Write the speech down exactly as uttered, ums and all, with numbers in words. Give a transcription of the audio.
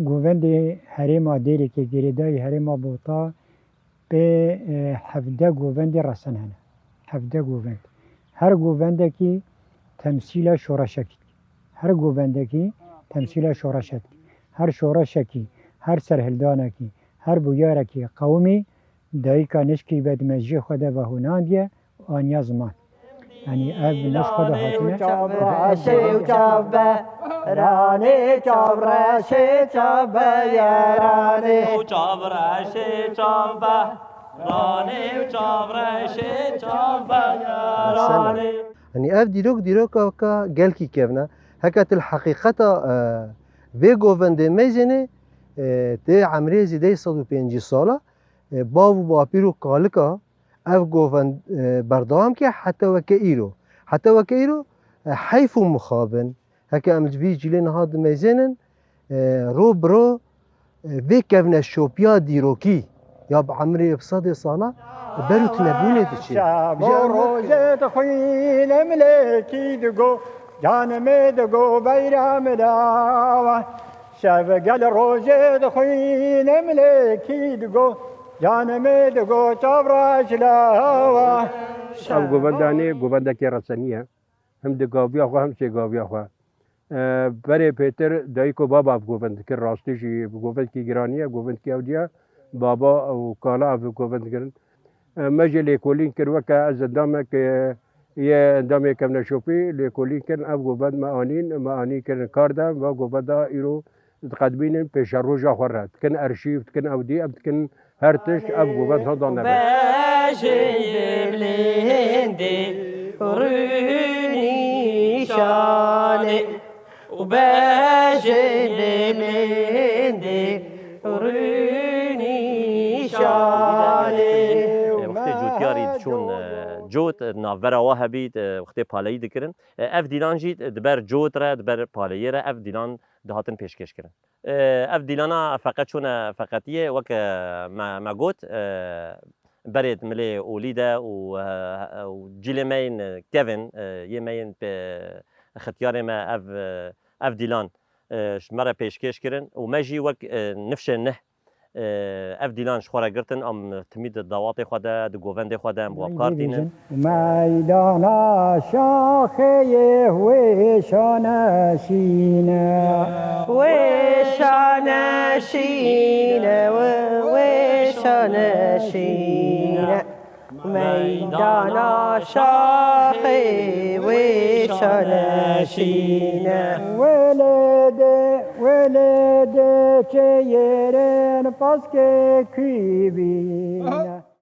Govendê herêma Dêrikê, girêdayî herêma Bota pê, e, hevdeh govendê resen hene. Hevdeh govend. Her govendekî temsîla şoreşekî. Her govendekî temsîla şoreşekî. Her şoreşekî, her serhildanekî, her bûyarekî qewimî dayika nişkî be di mejiyê xwe de vehûnandiye, aniya ziman. Yanî ev ne ji xwe de hatine. Çavreşê û çavberanê, çavreşê çavbeyeranê. Û çavreşê çavberanê û çavreşê çavbeyeranê. Yanî ev dîrok, dîroka gelkî kevn e. Heke tu li heqîqeta, e, vê govendê meyzênê, e, tê emrê zêdeyî sed û pêncî sala, e, bav û bapîr û kalika ev govend, e, berdewam ke heta weke îro. Heta weke îro, e, heyf û mixabin. Heke em ji vî cîlê niha dimeyzênin, e, ro bi ro, e, vê kevneşopiya dîrokî ya bi emrê bi sedê sala ber û tunebûnê diçe. Şev û rojê dixwîne milekî digo, canimê digo beyra min awa. Şev gel rojê dixwîne milekî digo, canimê digo çavra ji lawa. Ev govendanê govendekê resenî ye. Hem di gaviya xwe hem sêgaviya xwe. E, berê pêtir dayik û baba ev govend dikir, rastî jî govendkî giranî ye, govendkî ewdî ye. Baba û kala ev govend dikirin. E, me jî lêkolîn kir, weke ez endamek, e, yê endamê kevneşopî lêkolîn kirin, ev govend me anîn, me anî kirin kar de, me govenda îro diqedimînin pêşeroja xwe re. Dikin erşîv, dikin ewdî, em dikin her tişt, ev govend henda nebe. Bejê bilindê rûnîşanê û bejê bilindê rûnîşanê. Wextê cotyarî diçûn, e, cot, e, navbera wa hebît, e, wextê paleyî dikirin. E, ev dîlan jî di ber cot re, di ber paleyê re ev dîlan dihatin pêşkêş kirin. E, ev dîlana feqet çûne feqetiyê, weke me, me got, e, berê milê olî de û, e, û cîlê me yên kevin, e, yê me yên pê, xityarê me ev, e, ev dîlan, e, ji me re pêşkêş kirin û me jî wek, e, nifşê neh, e, ev dîlan ji xwe re girtin, em timî di dawatê xwe de, di govendê xwe de em bi we bi kar tînin. Meydana şaxê yê wê şane şîne. Wê şane şîne, wê, wê şane şîne. Meydana şaxê wê şane şîne. Wê lê dê, wê lê dê çê yêrên paskê kûbî.